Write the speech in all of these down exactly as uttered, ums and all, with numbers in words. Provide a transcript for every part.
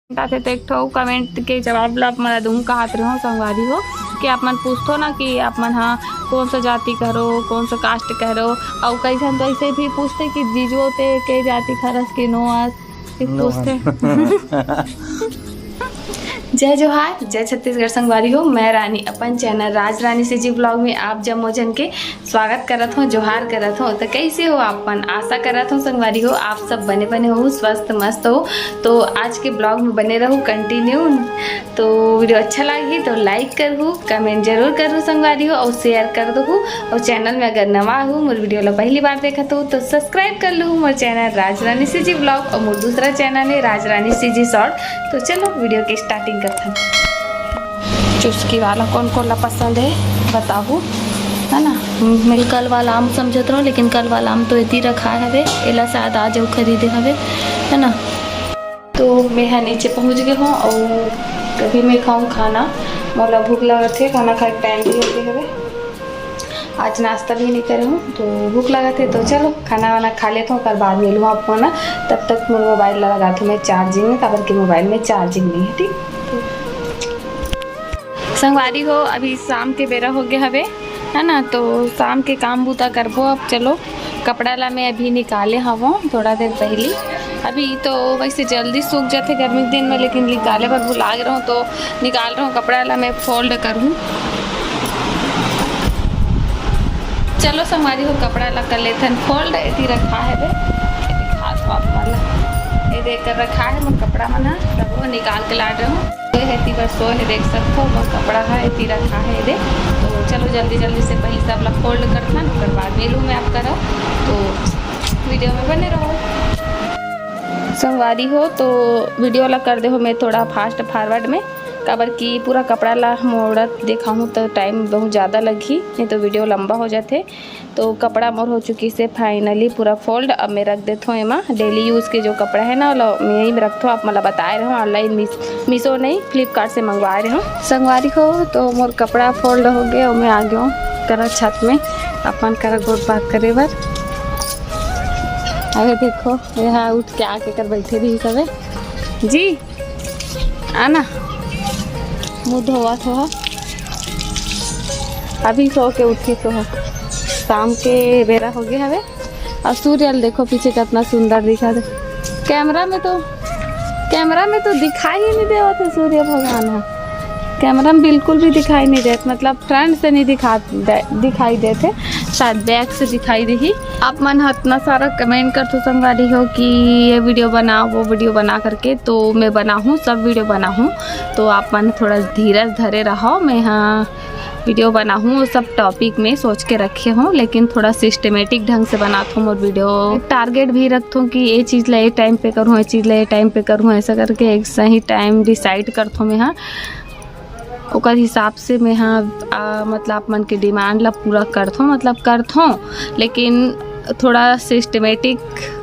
आथे, तो एक ठो कमेंट के जवाब ला आप मन ला दूँ कहत रहो संगवारी हो, कि आप मन पूछथो ना कि आप मन हा कौन सा जाति के हरो, कौन सा कास्ट के हरो, अउ कई झन तो ऐसे भी पूछथे कि जीजू ते के जाति के हरस कि नो आस, ये पूछथे। जय जोहार, जय छत्तीसगढ़ संगवारी हो। मैं रानी अपन चैनल राज रानी सीजी ब्लॉग में आप जम्मो झन के स्वागत करत हो, जोहार करत हो। तो कैसे हो आप मन? आशा करत हो संगवारी हो आप सब बने बने हो, स्वस्थ मस्त हो। तो आज के ब्लॉग में बने रहू कंटिन्यू। तो वीडियो अच्छा लागही तो लाइक करहू, कमेंट जरूर करहू संगवारी हो, अउ शेयर कर दहू। अउ चैनल में अगर नवा हो, मोर वीडियो ला पहली बार देखत हो, तो सब्सक्राइब कर लहू मोर चैनल राज रानी सीजी ब्लॉग, अउ मोर दूसरा चैनल है राज रानी सीजी शॉर्ट। तो चलो वीडियो के स्टार्टिंग करथन। चुस्की वाला कौन कौन ला पसंद है बताहू, है ना। मैं कल वाला आम समझत रहूँ, लेकिन कल वाला आम तो एती रखा हवे, एला शायद आज अउ खरीदे हवे, है ना। तो मैं हा नीचे पहुँच गए हूँ और अभी मैं खाऊँ खाना। मोला भूख लगत है, खाना खाए के टाइम भी हो गए हवे। आज नाश्ता भी नहीं करे हूँ तो भूख लगत है। तो चलो खाना वाना खा लेता हूँ, ओकर बाद मिलूँ आप मन ला। तब तक मोर मोबाइल ला लगात हूँ मैं चार्जिंग में, काबर कि मोबाइल में चार्जिंग नहीं है। ठीक, संगवारी हो, अभी शाम के बेरा हो गए हवे, है ना, तो शाम के काम बूता करबो। अब चलो, कपड़ा ला मैं अभी निकाले हवों थोड़ा देर पहली। अभी तो वैसे जल्दी सूख जाथे गर्मी के दिन में, लेकिन निकाले बर भुला गे रहूँ तो निकाल रहूँ। कपड़ा ला मैं फोल्ड करूँ। चलो संगवारी हो, कपड़ा ला कर लेथन फोल्ड। एती रखा है बे, एती दिखात हो आप मन ला। ये देख कर रखा है मोर कपड़ा मन ह, तब वो निकाल के ला रहूँ। ये है ती बर सोए है, देख सकथो मोर कपड़ा है, एती रखा है ये दे। तो चलो जल्दी जल्दी से पहले सब ला फोल्ड करथन, ओकर बाद मिलूँ मैं आप करा। तो वीडियो में बने रहो संगवारी हो। तो वीडियो ला कर दे हो मैं थोड़ा फास्ट फॉरवर्ड में, काबर कि पूरा कपड़ा ला मोड़त देखाहूँ तो टाइम बहुत ज़्यादा लगही, नहीं तो वीडियो लंबा हो जाथे। तो कपड़ा मोर हो चुकी से फाइनली पूरा फोल्ड। अब मैं रख देथों एमा डेली यूज़ के जो कपड़ा है ना, ओला मैं यहीं रखथों। आप मोला बताए रहो ऑनलाइन मिस-, मीशो नहीं, फ्लिपकार्ट से मंगवाए रहो संगवारी हो। तो मोर कपड़ा फोल्ड हो गए और मैं आ गया हूँ करा छत में अपन करा गोठ बात करे बर। अरे देखो, यहाँ उठ के आके कर बैठे रही सबे जी। आना, मुँह धोवत हो। अभी सो के उठी सो हो, शाम के बेरा हो गए हवे। और सूर्य ल देखो पीछे कितना सुंदर दिखा दे। कैमरा में तो, कैमरा में तो दिखाई ही नहीं देवत है सूर्य भगवान है। कैमरा में बिल्कुल भी दिखाई नहीं देत, मतलब फ्रंट से नहीं दिखा दे, दिखाई देत है, शायद बैक से दिखाई देही। आप मन ह इतना सारा कमेंट करथो संगवारी हो कि ये वीडियो बनाओ, वो वीडियो बना करके, तो मैं बनाहूँ, सब वीडियो बनाहूँ। तो आप मन थोड़ा धीरज धरे रहो, मैं हाँ वीडियो बनाहूँ, वो सब टॉपिक में सोच के रखे हूँ, लेकिन थोड़ा सिस्टमेटिक ढंग से बनात हूँ मोर वीडियो। टारगेट भी रखथूँ कि ये चीज़ ला ये टाइम पे करूँ, ये चीज़ ला ये टाइम पे करूँ, ऐसा करके एक सही टाइम डिसाइड करथूँ मैं हाँ। ओकर हिसाब से मैं हाँ, आ, मतलब आप मन के डिमांड ला पूरा करथों, मतलब करथों, लेकिन थोड़ा सिस्टमेटिक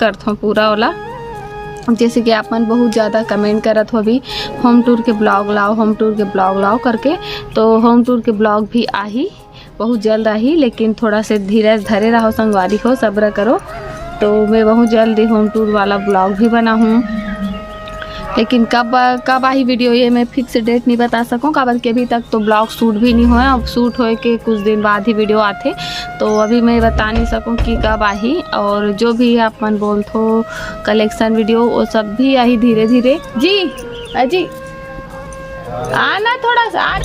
करथों पूरा ओला। जैसे कि आप मन बहुत ज़्यादा कमेंट करत हो अभी, होम टूर के ब्लॉग लाओ, होम टूर के ब्लॉग लाओ करके, तो होम टूर के ब्लॉग भी आही, बहुत जल्द आही, लेकिन थोड़ा से धीरज धरे रहो संगवारी हो, सब्र करो। तो मैं बहुत जल्दी होम टूर वाला ब्लॉग भी बनाहूँ, लेकिन कब, कब आही वीडियो, ये मैं फिक्स डेट नहीं बता सकूँ, काबर कि अभी तक तो ब्लॉग शूट भी नहीं होया। अब शूट होए के कुछ दिन बाद ही वीडियो आथे, तो अभी मैं बता नहीं सकूँ कि कब आही। और जो भी आप मन बोलथो कलेक्शन वीडियो, वो सब भी आही धीरे धीरे। जी, अजी, आना थोड़ा सा, आ।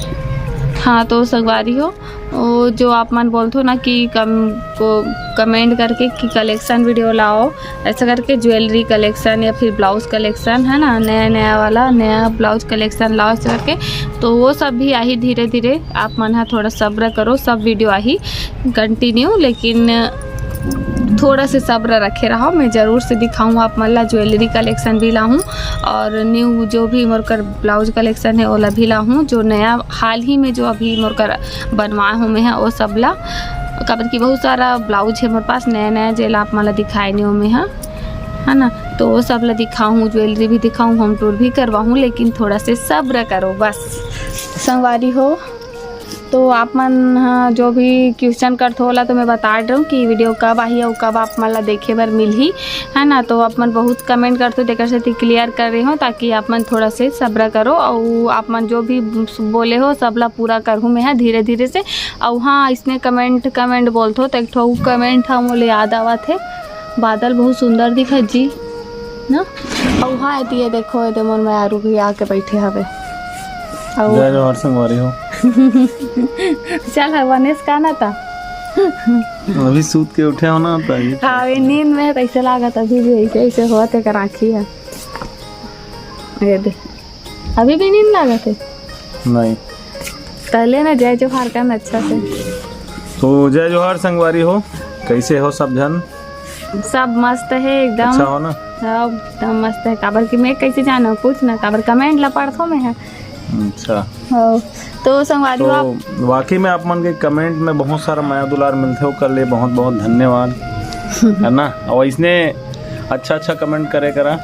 हाँ, तो संगवारी हो, वो जो आप मन बोलथो ना कि कम को कमेंट करके कि कलेक्शन वीडियो लाओ, ऐसा करके ज्वेलरी कलेक्शन या फिर ब्लाउज कलेक्शन है ना, नया नया वाला नया ब्लाउज कलेक्शन लाओ, ऐसा करके। तो वो सब भी आही धीरे धीरे, आप मन हा थोड़ा सब्र करो, सब वीडियो आही कंटिन्यू, लेकिन थोड़ा से सब्र रखे रहो, मैं जरूर से दिखाऊँ आप मन ला। ज्वेलरी कलेक्शन भी लाहूँ और न्यू जो भी मोर कर ब्लाउज कलेक्शन है, ओला भी लाहूँ, जो नया हाल ही में जो अभी मोर कर बनवाए हूँ मैं, वो सब ला, काबर कि बहुत सारा ब्लाउज है मोर पास नया नया, जेला आप मन ला दिखाए नहीं हूँ मैं, हाँ, है ना। तो वो सब ला दिखाऊँ, ज्वेलरी भी दिखाऊँ, होम टूर भी करवाऊँ, लेकिन थोड़ा से सब्र करो बस संगवारी हो। तो आप मन ह जो भी क्वेश्चन करथो, ओला तो मैं बता रही हूँ कि वीडियो कब आही अउ कब आप मन ला देखे बर मिलही, है ना। तो आप मन बहुत कमेंट करथो, तेकर सेती क्लियर कर रही हूँ, ताकि आप मन थोड़ा से सब्र करो, अउ आप मन जो भी बोले हो, सब ला पूरा करहूँ मैं ह धीरे धीरे से। अउ हाँ, इसने कमेंट, कमेंट बोलथो, तो एक ठो कमेंट ह मोले याद आवत हे, बादल बहुत सुंदर दिखत जी ना। अउ हाँ, एती ये देखो, एदे मोर मयारू भी आके बैठे हवे। अउ जय जोहार संगवारी हो। चल, हवनेस का ना ता। अभी सूत के उठे हो ना, ता ये हाँ, ये नींद में है, तो ऐसे लागत अभी भी ऐसे, ऐसे होत है कर आँखी है। ये दे, अभी भी नींद लागत है। नहीं। पहले ना जय जोहार का ना अच्छा से। तो जय जोहार संगवारी हो, कैसे हो सब झन? सब मस्त है एकदम। अच्छा हो ना? सब एकदम मस्त है। काबर कि मैं कैसे जानव, पूछ ना, काबर कमेंट ला पढ़थो मैं ह। अच्छा। हो। तो संगवारी हो आप तो वाकई में आप मन के कमेंट में बहुत सारा मया दुलार मिलथे, ओकर लिए बहुत बहुत धन्यवाद। है ना? अउ इसने अच्छा अच्छा कमेंट करे करा,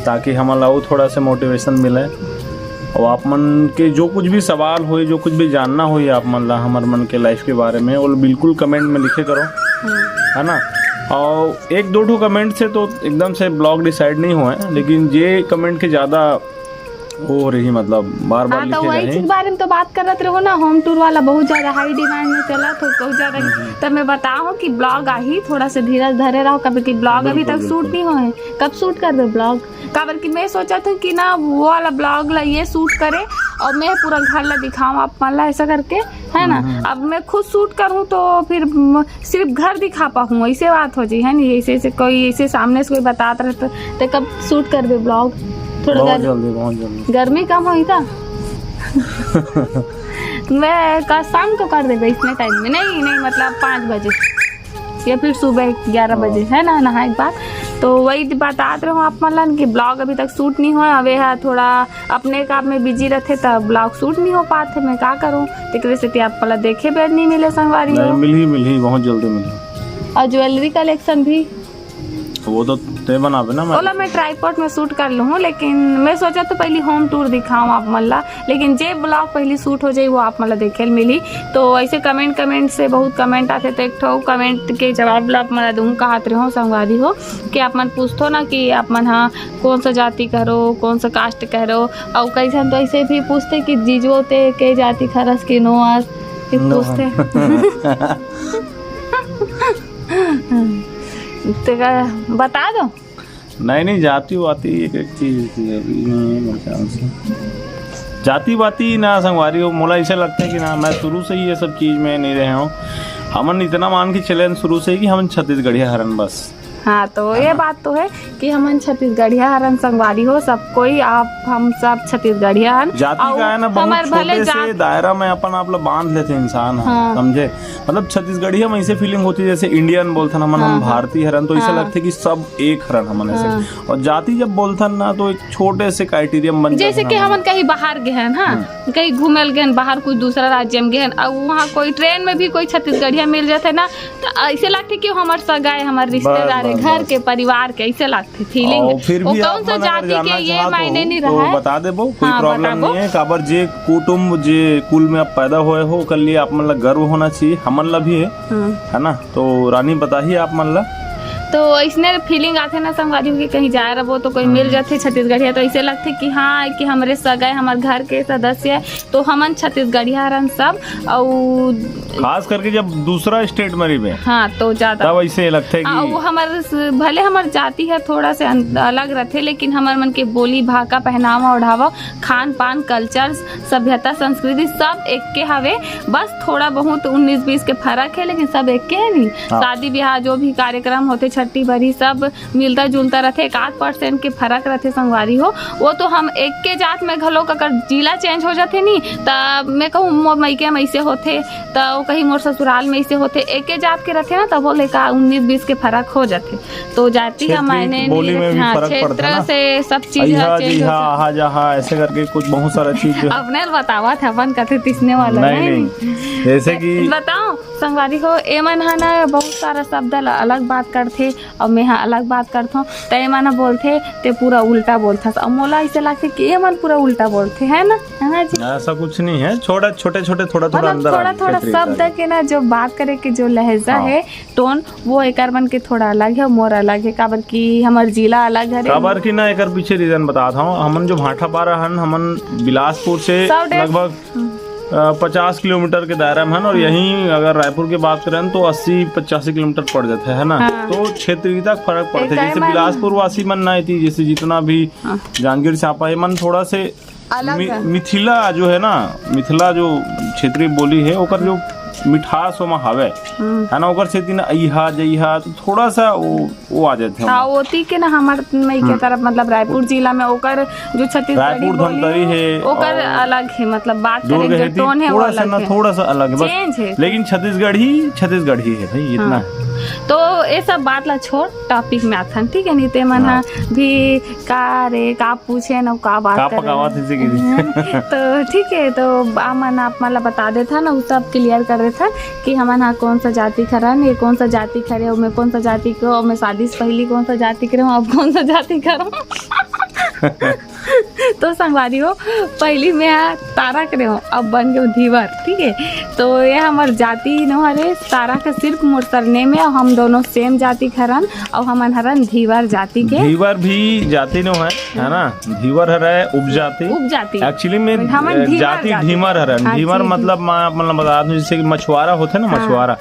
ताकि हमन ला अउ थोड़ा से मोटिवेशन मिले। अउ आप मन के जो कुछ भी सवाल होई, जो कुछ भी जानना होई आप मन ला हमर मन के लाइफ के बारे में, वो बिल्कुल कमेंट में लिखे करो, है ना? अउ एक दो ठो कमेंट से तो एकदम से ब्लॉग डिसाइड नहीं होए, लेकिन जे कमेंट के ज़्यादा वो हो रही, मतलब बार बार हाँ, तो लिखे वही जाही। चीज बारे में तो बात करत रहो ना, होम टूर वाला बहुत ज्यादा हाई डिमांड में चला तो बहुत ज्यादा। हम्म। तब मैं बताओ कि ब्लॉग आही, थोड़ा से धीरज धरे रहो, कभी कि ब्लॉग अभी बिल्कुल, तक शूट बिल्कुल। नहीं होए। कब शूट करबे ब्लॉग? काबर कि मैं सोचत हूँ कि ना वो वाला ब्लॉग ला ये शूट करे और मैं पूरा घर ला दिखाऊँ आप मन ला, ऐसा करके, है ना? हम्म, हम्म। अब मैं खुद शूट करूँ तो फिर म-, सिर्फ घर दिखा पाऊँ, ऐसे बात हो जी, है नहीं? ऐसे, ऐसे कोई ऐसे सामने से कोई बतात रहे तो, तो कब शूट करबे ब्लॉग? थोड़ा बहुत गर-, जल्दी, बहुत जल्दी। गर्मी कम होई का? मैं का शाम को कर देबे इतने टाइम में, नहीं, नहीं, मतलब पाँच बजे या फिर सुबह ग्यारह हाँ। बजे, है ना, नहाए के बाद। तो वही बतात रहो आप मन ला कि ब्लॉग अभी तक शूट नहीं हुआ, अबे हा थोड़ा अपने काम में बिजी रथे, त ब्लॉग शूट नहीं हो पात हे। मैं का करूँ, तेकरे सेती आप मन ला देखे बर नहीं मिले संगवारी नहीं, हो। मिलही, मिलही, बहुत जल्दी मिलही। और ज्वेलरी कलेक्शन भी वो तो ते बनाबे ना, मैं ओला मैं ट्राइपॉड में शूट कर लूँ, लेकिन मैं सोचा तो पहली होम टूर दिखाऊँ आप मन ला, लेकिन जे ब्लॉग पहली शूट हो जाई, वो आप मन ला देखे ल मिली। तो ऐसे कमेंट, कमेंट से बहुत कमेंट आथे, तो एक ठो कमेंट के जवाब ला आप मन ला दूँ, कहत रहो संगवारी हो कि आप मन पूछथो ना कि आप मन हा कौन सा जाति के हरो, कौन सा कास्ट के हरो, अउ कई झन तो ऐसे भी पूछथे कि जीजो ते के जाति के हरस कि नो आस, ये नो। पूछथे। तेका बता दो। नहीं, नहीं, जाति वाति एक, एक चीज होती है, अभी नहीं है मेरे ख्याल से। जाति वाति ना संगवारी हो, मोला ऐसे लगता है कि ना, मैं शुरू से ही ये सब चीज में नहीं रहे हूँ। हमन इतना मान के चले हन शुरू से ही कि हमन छत्तीसगढ़िया हरन बस। हाँ, तो है ये ना? बात तो है कि हमन छत्तीसगढ़िया हरन संगवारी हो, सब कोई आप, हम सब छत्तीसगढ़िया हन। जाति अउ का है ना, बहुत हमर भले छोटे से जात दायरा में अपन आप ला बांध लेथे इंसान ह, हाँ। समझे? मतलब छत्तीसगढ़िया में ऐसे फीलिंग होती है जैसे इंडियन बोलथन हमन, हाँ, हम हाँ। भारतीय हरन, तो ऐसा हाँ। लगथे कि सब एक हरन हमन ऐसे। हाँ। और जाति जब बोलथन ना, तो एक छोटे से क्राइटेरियम बन जैसे जाथे कि ना। हमन कहीं बाहर गए हन, हाँ, हम्म। कहीं घूमे ल गए हन बाहर, कोई दूसरा राज्य में गए हन, अउ वहाँ कोई ट्रेन में भी कोई छत्तीसगढ़िया मिल जाथे ना, तो ऐसे लगथे कि वो हमर सगा ए, हमर रिश्तेदार ए, बस, बस, घर बस। के, परिवार के, ऐसे लगथे फीलिंग। और फिर वो भी कौन आप सा मन अगर जाति जानना के, ये चाहत मायने हो, नहीं तो रहा है। बता देबो, कोई हाँ, प्रॉब्लम बताबो। नहीं है। काबर जे कुटुंब, जे कुल में आप पैदा हुए हो, ओकर लिए आप मन ला गर्व होना चाहिए, हमन ला भी है, हाँ। है ना? तो रानी बताही आप मन ला। तो ऐसने फीलिंग आथे ना संगवारी हो कि कहीं जाए रहो तो कोई मिल हम्म। जाथे छत्तीसगढ़िया, तो ऐसे लगथे कि हाँ, कि हमरे सगा ए, हमर घर के सदस्य ए, तो हमन छत्तीसगढ़िया हरन सब। अउ खास करके जब दूसरा स्टेट में रहिबे, हाँ, तो ज्यादा। तब ऐसे लगथे कि हाँ, वो हमर स-, भले हमर जाति है थोड़ा से अन-, अलग रथे, लेकिन हमर मन के बोली, भाखा, पहनावा, ओढ़ावा, खान पान, कल्चर, सभ्यता, संस्कृति सब एक के हवे। बस थोड़ा बहुत उन्नीस बीस के फर्क है, लेकिन सब एक के है नहीं। हाँ। शादी ब्याह जो भी कार्यक्रम होथे, छट्ठी बरही, सब मिलता जुलता रथे, एक आध परसेंट के फर्क रथे संगवारी हो। वो तो हम एक के जात में घलो अगर जिला चेंज हो जाथे नी, त मैं कहूँ मोर मइके में ऐसे होथे, त वो कहीं मोर ससुराल में ऐसे होथे, एक के जात के रथे ना, तब वो लेका उन्नीस बीस के फर्क हो जाथे। तो जाति का क्षेत्रीय मायने बोली नहीं में रखे। भी हाँ, फर्क पड़थे क्षेत्र ना। से सब चीज अइहा, चेंज जइहा, होथे। आहा, जहा, ऐसे करके कुछ बहुत सारा चीज जो है। अपने ल बतावत है, अपन कथे तिसने वाला नहीं, नहीं। नहीं। जैसे कि बताओ संगवारी हो, एमन ह ना बहुत सारा शब्द ल अलग बात करथे। अउ मैं ह अलग बात करथों, त ये मन ह बोलथे, "ते पूरा उल्टा बोलथस।" अउ मोला अइसे लगथे कि ये मन पूरा उल्टा बोलथे, है ना? है ना जी? ऐसा कुछ नहीं है, छोटा, छोटे-छोटे, थोड़ा-थोड़ा मतलब अंदर आ, थोड़ा-थोड़ा क्षेत्रीय शब्द हिसाब से। के ना, जो बात करे के जो लहजा हाँ। है, tone, वो एकर मन के थोड़ा अलग है, मोर अलग है, काबर कि हमर जिला अलग हरे। काबर कि ना, एकर पीछे reason बतात हौं। हमन जो भाटापारा हन, हमन बिलासपुर से सब डेढ़ लगभग, हम्म। अ, पचास किलोमीटर के दायरा में हन, और हम्म। यहीं अगर रायपुर के बात करें तो अस्सी पचासी किलोमीटर पड़ जाता है, है ना? हाँ। तो क्षेत्रीयता फर्क पड़ता है। एकर जैसे मन बिलासपुर वासी मन ना, इति जैसे जितना भी हाँ। जांजगीर चांपा, ये मन थोड़ा से अलग मि-, है। मिथिला जो है ना, मिथिला जो क्षेत्रीय बोली है, ओकर जो मिठास ओमा हवे, हम्म। है ना, ओकर सेती ना अइहा, जइहा, तो थोड़ा सा वो, वो आ जाथे हाँ, ओमा। ओती के ना हमर मई के हम्म। तरफ, मतलब रायपुर जिला में ओकर जो छत्तीसगढ़ी रायपुर बोली धमतरी है, है ओकर और अलग है, मतलब बात दुर्ग करें जो है, तो tone है, वो थोड़ा सा अलग ना, है। थोड़ा सा अलग है, बस। Change है। लेकिन छत्तीसगढ़ी, छत्तीसगढ़ी है भाई, इतना हाँ। है। तो ये सब बात ला छोड़, topic में आथन, ठीक है? नहीं ते मन हाँ। हा भी का रे, का पूछे न, का बात का करे। पकावत हे, इसे गिरी। तो ठीक है, तो आप मन, आप मन ला बता देथन, उ सब clear कर देथन कि हमन हा कौन सा जाति के हरन, ये कौन सा जाति के हरे, ओमे कौन सा जाति के हो, ओमे शादी से पहली कौन सा जाति के रहो, अब कौन सा जाति के रहो। तो संगवारी हो, पहली मैं हा तारा के रहो, अब बन गयो धीवर, ठीक है? तो ये हमर जाति नो हरे, तारा के सिर्फ मोर surname है, हम दोनों same जाति के हरन, अउ हमन हरन धीवर जाति के। धीवर भी जाति नो है, है ना? धीवर हरे उपजाति। उपजाति। Actually में, हमन अ, धीवर जाति जाति। ढीमर हरन। हाँ, ढीमर जी, जी। मतलब मैं आप मन ला बता दूं, जैसे कि मछुआरा होथे ना, हाँ। मछुआरा।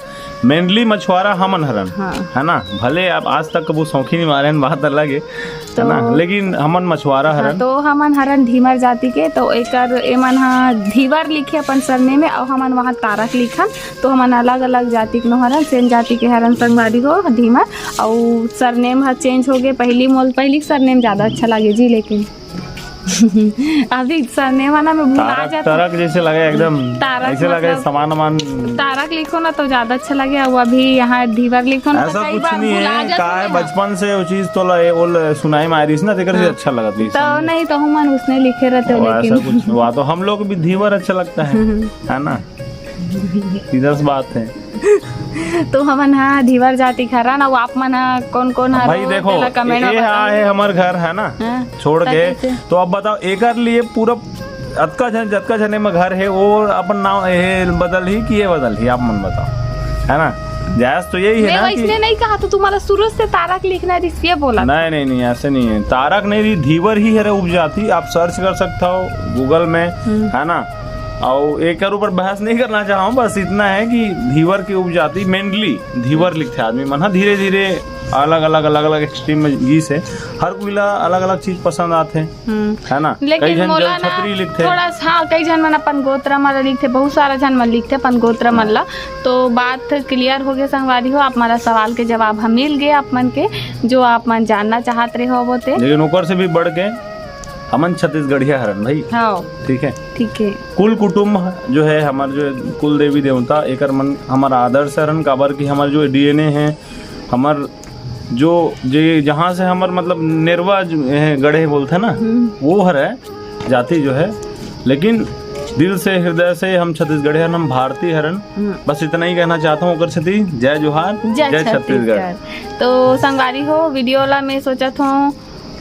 Mainly मछुआरा हमन हरन, हाँ। है ना? भले आप आज तक कबू सौंखी नहीं मारे हन, बात अलग है, तो है ना? लेकिन हमन मछुआरा हाँ, हरन। तो हमन हरन ढीमर जाति के, तो एकर एमन हा धीवर लिखे अपन surname में, अउ हमन वहाँ तारक लिखन। तो हमन अलग-अलग जाति के नो हरन, same जाति के हरन संगवारी हो, धीमर। अउ surname ह change हो गे, पहली मोल, पहली के surname ज्यादा अच्छा लागे जी, लेकिन अभी surname आना में भुला तारक, जाता। तारक जैसे लगे एकदम, तारक ऐसे लगे मतलब समान मान। तारक लिखो ना तो ज्यादा अच्छा लगे, अउ अभी यहाँ धीवर लिखो ना तो ऐसा कई कुछ बार नहीं भुला है, जाता का है, है ना। बचपन से वो चीज तो ला, वो ल-, सुनाई मारिस ना, तेकर से हाँ। अच्छा लगत रहिस तो हमने। नहीं तो हमन उसने लिखे रहते हो, और ऐसा लेकिन कुछ हुआ तो हम लोग भी धीवर अच्छा लगता है, है ना? सीधा सी बात है। तो हमन हा धीवर जाति के हरन, अउ आप मन हा कौन कौन हरो, भाई देखो, तेला comment में ये बताओ। है हमर घर है ना, हाँ, छोड़ तो के। कैसे? तो अब बताओ, एकर लिए पूरा अतका झन, जतका झने में घर है, वो अपन नाम ये बदलही कि ये बदलही, आप मन बताओ, है ना? जायज तो यही है मैं ना वैसने कि नहीं कहा, तो तुम्हारा शुरू से तारक लिखना रिस, ये बोला। नहीं, नहीं, नहीं, ऐसे नहीं है। तारक नहीं रही, धीवर ही है रे उपजाति, आप search कर सकता हो Google में, हम्म। है ना? अउ एकर ऊपर बहस नहीं करना चाहूँ, बस इतना है कि धीवर के उपजाति mainly धीवर लिखथे आदमी मन ह। धीरे धीरे अलग अलग, अलग अलग stream में गिस हे। हर कोई ला अलग अलग चीज पसंद आथे, हम्म। है ना? लेकिन कई झन मोला जल ना छतरी लिखथे। थोड़ा सा, हाँ, कई झन मन अपन गोत्र मन लिखथे, बहुत सारा झन मन लिखथे अपन गोत्र मन ला। तो बात clear हो गया संगवारी हो, आप मन ला सवाल के जवाब ह मिल गए आप मन के, जो आप मन जानना चाहत रहे हो वो ते। लेकिन ऊपर से भी बढ़ के हमन छत्तीसगढ़िया हरन भाई। हाँ। ठीक है? ठीक है। कुल कुटुम्ब जो है, हमर जो कुल देवी देवता, एकर मन हमर आदर्श हरन, काबर कि हमर जो DNA है, हमर जो, जे, जहाँ से हमर मतलब नेरवा जो है, गढ़े बोलथे ना, हम्म। वो हरे जाति जो है, लेकिन दिल से, हृदय से हम छत्तीसगढ़ी हरन, हम भारतीय हरन। हम्म। बस इतना ही कहना चाहता हूँ ओकर सेती, जय जोहार, जय जय छत्तीसगढ़। छत्तीसगढ़। तो संगवारी हो, video ला मैं सोचत हूँ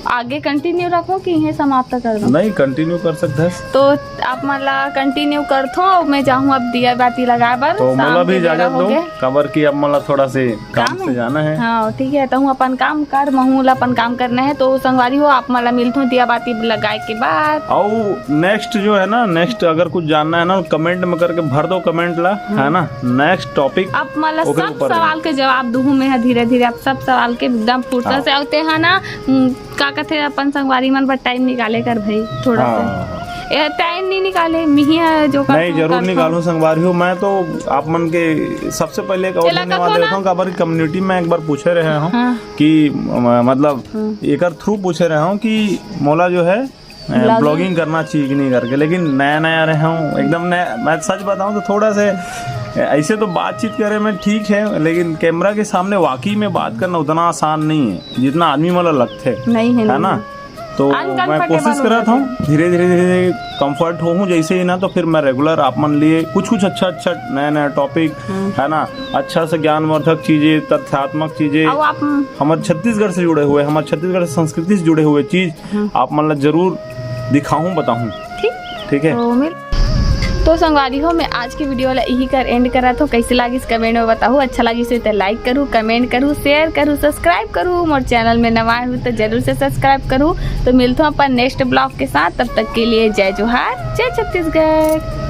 आगे continue रखो कि इहें समाप्त कर दो? नहीं, continue कर सकते हैं। तो आप मन ला continue करथो, अउ मैं जाहूँ अब दिया बाती लगाए बर, तो शाम मोला भी के बेरा इजाजत हो दो, गए। काबर कि अब मोला थोड़ा से काम काम से है? जाना है। हाँ, ठीक है, तहूँ अपन काम कर, महूँ ला अपन काम करना है। तो संगवारी हो, आप मन ला मिलथो दिया बाती लगाए के बाद। अउ next जो है ना, next अगर कुछ जानना है ना, comment में करके भर दो comment ला, हाँ। है ना? Next topic आप मन ला ओकरे सब ऊपर सवाल है। के जवाब दूहूँ मैं ह धीरे-धीरे, आप सब सवाल के एकदम फुर्सत हाँ। से। अउ ते ह ना, उम, का कथे, अपन संगवारी मन बर time निकाले कर भाई, थोड़ा हाँ। सा। ए, time नहीं निकाले, मिही है जो नहीं, करथों, जरूर करथों। निकालूं संगवारी हो। मैं तो आप मन के सबसे पहले एक और एला धन्यवाद कथो देता ना। हूँ, काबर कि community में एक बार पूछे रहे हूँ हाँ। कि, म-, मतलब, हम्म। एकर through पूछे रहे हूँ कि मोला जो है, अ, blogging। Blogging करना चाहिए कि नहीं करके, लेकिन नया नया रहे हूँ, एकदम नया। मैं सच बताऊँ तो थोड़ा से, अ, ऐसे तो बातचीत करे में ठीक है, लेकिन camera के सामने वाकई में बात करना उतना आसान नहीं है, जितना आदमी मन ला लगथे, नहीं है, है नहीं ना? है। तो मैं कोशिश करत हूँ धीरे धीरे धीरे कंफर्ट हो हूँ जैसे ही ना, तो फिर मैं रेगुलर आप मन लिए कुछ कुछ अच्छा अच्छा नया नया टॉपिक है ना, अच्छा से ज्ञानवर्धक चीजें, तथ्यात्मक चीजें, अउ आप हमर छत्तीसगढ़ से जुड़े हुए, हमर छत्तीसगढ़ से संस्कृति से जुड़े हुए चीज आप मन ला जरूर दिखाहूँ, बताहूँ। ठीक ठीक है। तो मिल तो संगवारी हो, मैं आज के वीडियो ला यही कर एंड करत हूँ। कैसे लागिस कमेंट में बताहू, अच्छा लागिस हो तो लाइक करू, कमेंट करू, शेयर करू, सब्सक्राइब करू, मोर चैनल में नवा हो तो जरूर से सब्सक्राइब करू। तो मिलता हूँ अपन नेक्स्ट ब्लॉग के साथ, तब तक के लिए जय जोहार, जय छत्तीसगढ़।